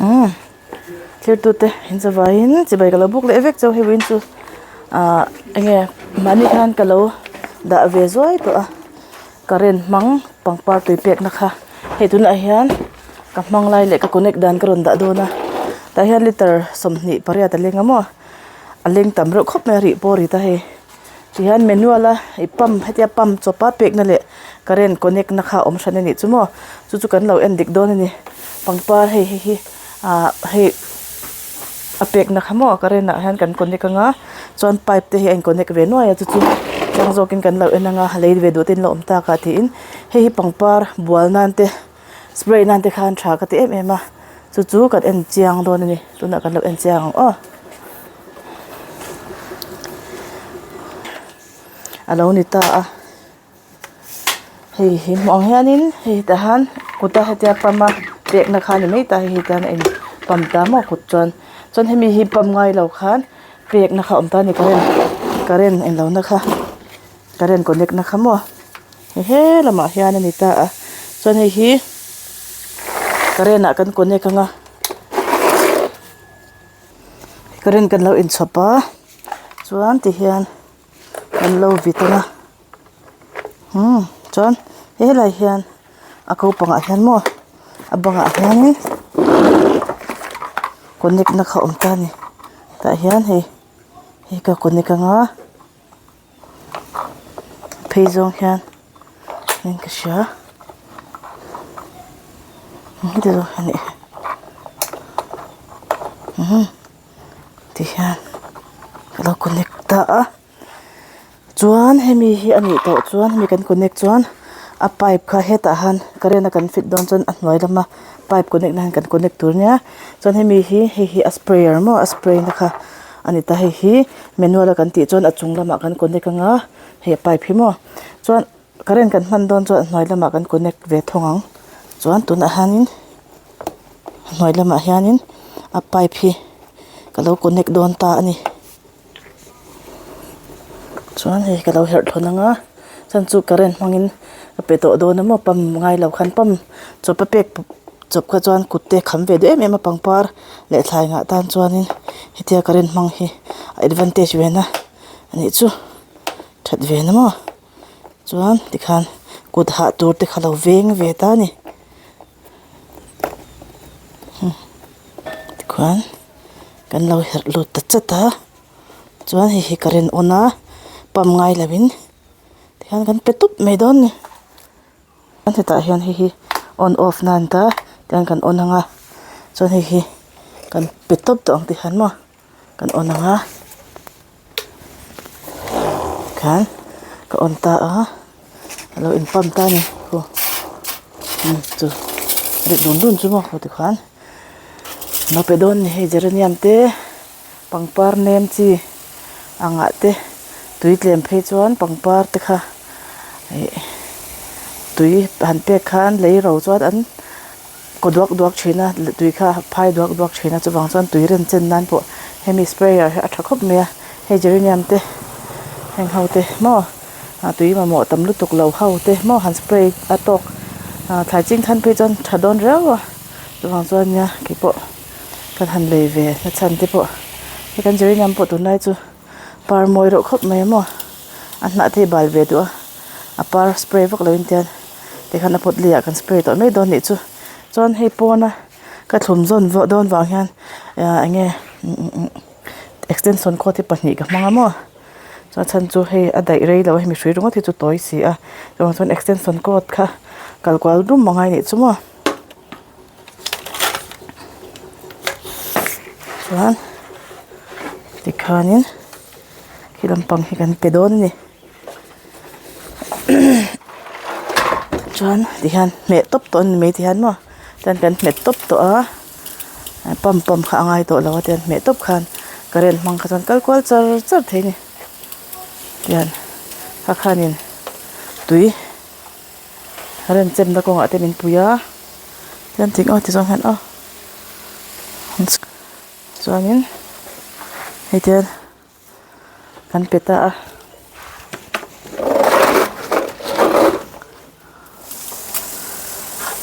Umm thirtute in zavaiin chibai ka lo buk leh vek chauh hei vawiin chu ahh enge mahni khan ka lo dah ve zuai tawh a current hmang pangpar tui pekna kha hei tunah hian ka hmang lai leh ka connect dan ka rawn dah dawn a tah hian liter 28 a leng a maw a leng tam reuh khawp mai a rih pawh a rit a hei. Tihian manual a ih pump hetia pump chawpa pekna leh current connect na kha a awm hran a nih chu maw chu chu kan lo en dik dawn a ni pangpar hei hei hi ah hei a pekna kha maw current ah hian kan connect anga chuan pipe te hi a in connect ve nuai a chu chu chiang zawkin kan lo en anga lei ve duh te an lo awm tak a tiin hei hi pangpar bual nan te spray nan te khan tha ka ti em em a chu chu kan en chiang dawn a ni tunah kan lo en chiang ang aw. A lo ni ta a hei hi hmuh ang hianin hei tah hian kut a hetia pump a pekna kha a ni mai ta hei hi tian a in pump ta maw kut chuan chuan hemi hi pump ngai lo khan pekna kha a awm ta a ni current current englo na kha current connect na kha maw hei he lamah hian a ni ta a chuan hei hi current ah kan connect ang a. Current kan lo inchhawp a chuan tihian kan lo vit ang a umm chuan helai hian a ko pangah hian maw a bangah hianin connect na kha a awm ta a ni tah hian hei hei ka connect ang a phei zawng hian in ka hria heti zawng hian ih umm ti hian ka lo connect ta a chuan hemi hi a nih tawh chuan hemi kan connect chuan a pipe kha hetah han current a kan fit dawn chuan a hnuai lama pipe connect na hian kan connect tur nia chuan hemi hi hei hi a sprayer maw a spray na kha. A ni ta hei hi manual a kan tih chuan a chung lamah kan connect anga hei a pipe hi maw chuan current kan hman dawn chuan a hnuai lamah kan connect ve thawng ang chuan tunah hianin a hnuai lamah hianin a pipe hi ka lo connect dawn ta a ni chuan hei ka lo herh thlawn anga chuan chu current hmangin a pe tawh dawn a maw pump ngai lo khan pump chawp a pek chawp kha chuan kut te kham ve duh em em a pangpar. Leh thlai ngah tan chuanin hetia current hmang hi a advantage ve na a nih chu that ve na maw chuan tikhan kut hah tur te kha lo veng ve ta a ni tikhuan kan lo herh lut ta chat a chuan hei hi current on a pump ngai lovin tikhan kan pe tup mai dawn a ni. Hetah hian hei hi on off na an ta tiang kan on ang a chuan hei hi kan pe tawp tawh ang tih hian maw kan on ang a tikhan ka on ta a a lo in pump ta a ni khu chu rit dun dun chu maw khu tikhan lo pe dawn a ni hei geranium te pangpar nem chi angah te tui tlem phei chuan pangpar te kha ih tui han pek khan lei ro chuan an kaw duak duak thin a tui kha phai duak duak thin a chuvang chuan tui ren chen nan pawh hemi sprayer hi a tha khawp mai a hei geranium te heng ho te maw ah tui mamawh tam lutuk lo ho te maw han spray a tawk ah thlai ching khan phei chuan tha dawn riau a chuvang chuan nia keipawh. Kan han lei ve na chhan te pawh hei kan geranium pawh tunlai chu par mawi reuh khawp mai a maw a hnah te hi bal ve duh a a par spray vak lo in tian tikhan a pot lei ah kan spray tawh mai dawn nih chu chuan hei pawn a ka thlum zawn dawn vang hian ah eng nge extension cord hi pahnih ka hmang a maw chuan chhan chu hei a daih rei lo a hemi hrui ringawt hi chu tawi si a chuvang chuan extension cord kha kal kual dum a ngai nih chu maw. Chuan tikhanin khi lampang hi kan pe dawn a ni chuan tihian hmeh tawp tawh a ni mai tihian maw chuan kan hmet tawp tawh a pump pump kha a ngai tawh lo a tihian hmeh tawp khan current hmang kha chuan kal kual char char thei a ni tihian kha khanin tui. Remchemna kawngah te min pui a chuan thing aw ti zawng hian aw chuanin hei te kan pe ta a.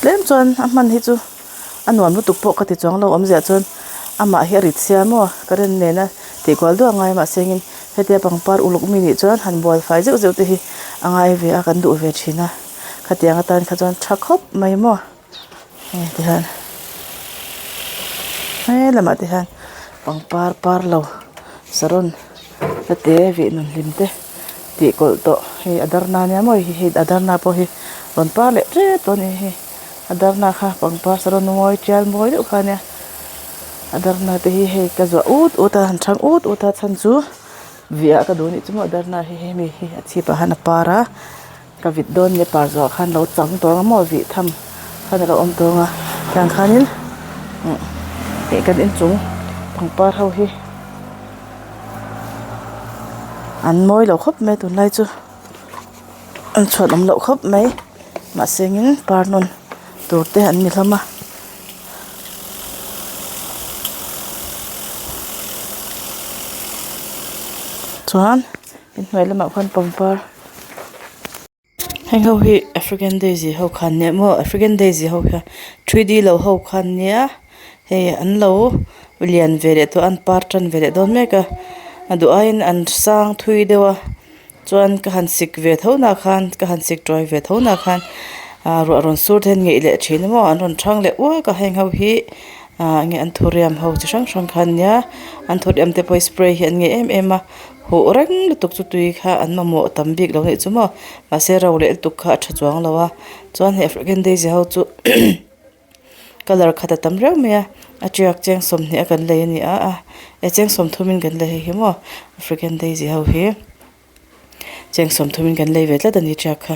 Tlem chuan a hman hi chu A nuam lutuk pawh ka ti chuang lo awmzia chuan amah hi a rit sia maw current nena tih kual duah ngai mahse engin hetia pangpar uluk mi nih chuan han bual fai zeuh zeuh te hi a ngai ve a kan duh ve thin a khatiang atan kha chuan tha khawp mai maw hei ti hian he lamah te hian pangpar par lo saron te te vih nun hlim te tih kawlh tawh hei a dar na nia maw hei hi a dar na pawh hi rawn par leh tep tawh a ni hei. A darna kha pangpar saron mawi tial mawi deuh kha ania a darna te hi hei ka zuah ut ut a han thang ut ut a chhan chu viah ka duh anih chu maw a darna hi hemi hi a chhip ah hian a par a ka vit dawn nia par zawh ah khan lo chang tawh ang maw vih tham khan alo awm tawh ang a tiang khanin hei kan inchung pangpar ho hi an mawi lo khawp mai tunlai chu. An chhuat awm loh khawp mai mahse engin par nawn tur te an ni hlawm a. Chuan inhnuai lamah khuan pangpar heng ho hi african daisy ho kha an nia maw african daisy ho kha 3D lo ho kha an nia hei an lo lian ve leh tawh a an par tan ve leh dawn mek a a duh aiin an sang thui deuh a. Chuan ka han sik ve tho na khan ka han sik tawi ve tho na khan ah ruah rawn sur te hian ngeih leh thin emaw an rawn thang leh uak a heng ho hi ah enge an thuriam ho chi hrang hrang kha an nia an thuriam te pawh hi spray hi an ngeih em em a huh reng lutuk chu tui kha an mamawh tam bik lo anih chu maw mahse ro leh lutuk kha a tha chuang lo a chuan hei african daisy ho chu. Colour khat a tam riau mai a a tiak cheng sawmhnih a kan lei a ni a a e cheng sawmthum in kan lei hei hi maw african daisy ho hi cheng sawmthum in kan lei ve tlat a ni tiak kha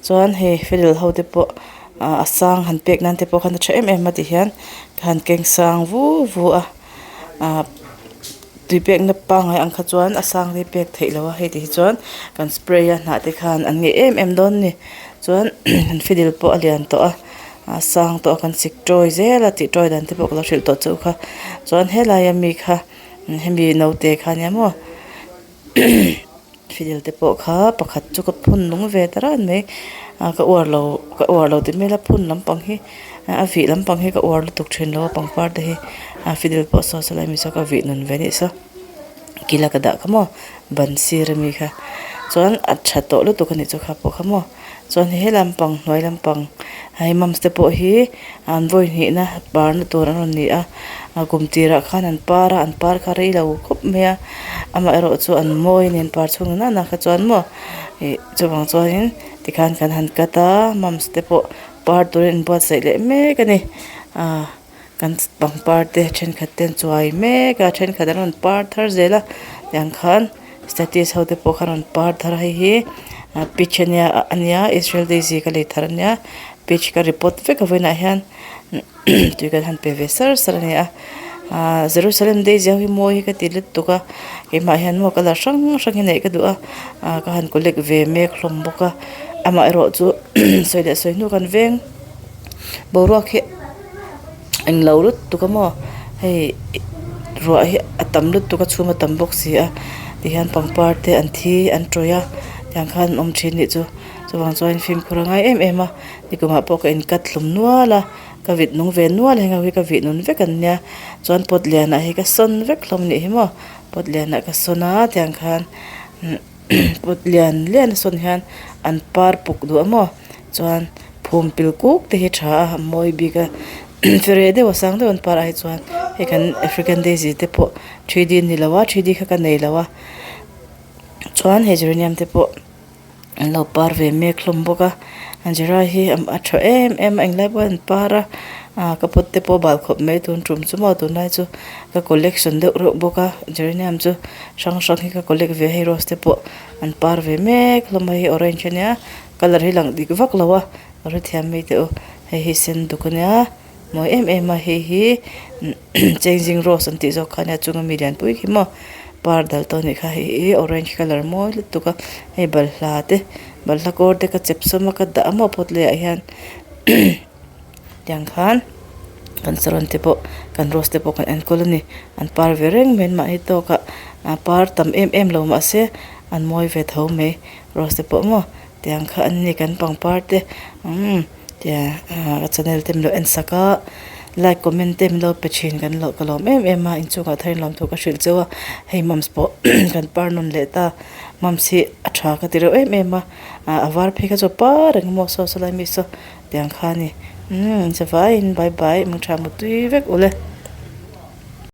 chuan hei fiddle ho te pawh ah a sang han pek nan te pawh khan a tha em em a ti hian ka han keng sang vu vu a ah tui pekna pangngai ang kha chuan a sang te pek theih loh a hei ti hi chuan kan spray a hnah te khan an ngeih em em dawn a ni chuan fiddle pawh a lian tawh a. A sang tawh a kan sik tawi zel a tih tawi dan te pawh ka lo hrilh tawh chu kha chuan helai ami kha hemi naute kha ania maw fidel te pawh kha pakhat chu ka phun nung ve ta ran mai a ka uar lo ka uar lo tih hmel a phun lampang hi a vih lampang hi ka uar lutuk thin lo a pangpar te hi a fidel pawh saw saw lai mi saw ka vih nun ve anih saw kila ka dah kha maw ban sir ami kha chuan a tha tawh lutuk anih chu kha pawh kha maw. Chuan he lampang hnuai lampang hei mums te pawh hi an vawi hnihna parna tur an rawn ni a a kum tirah khan an par a an par kha rei lo khawp mai a amaherawh chu an mawi a ni an par chhung nana kha chuan maw ih chuvang chuanin tikhan kan han cut a mums te pawh par turin an buatsaih leh mek a ni ah. Kan pangpar te thenkhat te an chuai mek a thenkhat an rawn par thar zel a tiang khan status ho te pawh kha an rawn par thar a hei hi peach ania ania Israel daisy ka lei thar ania peach ka report vek a vawiinah hian tui kan han pe ve sar sar a ni a ahh Jerusalem daisy ho hi mawi hi ka ti lutuk a keimah hian maw colour hrang hrang hi neih ka duh a ah ka han collect ve mek hlawm bawk a amaherawh chu sawi leh sawi hnu kan veng boruak hi. Englo lutuk a maw hei ruah hi a tam lutuk a chhum a tam bawk si a tihian pangpar te an thi an tawih a tiang khan an awm thin anih chu chuvang chuan fimkhur a ngai em em a nikumah pawh ka in cut hlum nual a ka vit nung ve nual a heng ho hi ka vih nun vek an nia chuan pot lianah hi ka sawn vek hlawm anih hi maw pot lianah ka sawn a tiang khan. Pot lian lian a sawn hian an par puk duh a maw chuan phum pil kuk te hi tha a a mawi bik a fere deuh a sang deuh an par ah hi chuan hei kan african daisy te pawh 3D a ni lo a 3D kha ka nei lo a chuan hei geranium te pawh. An lo par ve mek hlawm bawk a Anjira hi a tha em em a englai pawh an par a ah ka pot te pawh a bal khawp mai tun tum chu maw tunlai chu ka collection deuh reuh bawk a geranium chu hrang hrang hi ka collect ve a hei rose te pawh an par ve mek hlawm a hei orange ania colour hi lang dik vak lo a ka hrethiam mai teh u hei hi senduk ania. Mawi em em a hei hi changing rose an tih zawk kha ania chunga mi lianpui khi maw par dal tawh anih kha hei hi orange colour mawi lutuk a hei balhla te balhla kawr te ka chep sawm a ka dah a maw pot leh ah hian tiang khan kan saron te pawh kan rose te pawh kan enkawl a ni an par ve reng mai an mahni tawkah a par tam em em lo mahse an mawi ve tho mai rose te pawh maw tiang kha an ni kan pangpar te umm. Tia ka channel te min lo en sak a. Like comment te min lo pe thin kan lo ka lawm em em a inchungah thar in lawmthu ka hrilh cheu a hei mums pawh kan par nawn leh ta mums hi a tha ka ti reuh em em a ah a var phei kha chu a par reng a maw saw saw lai mi saw tiang kha a ni umm chuvaiin bye bye mangtha mutui vek ule.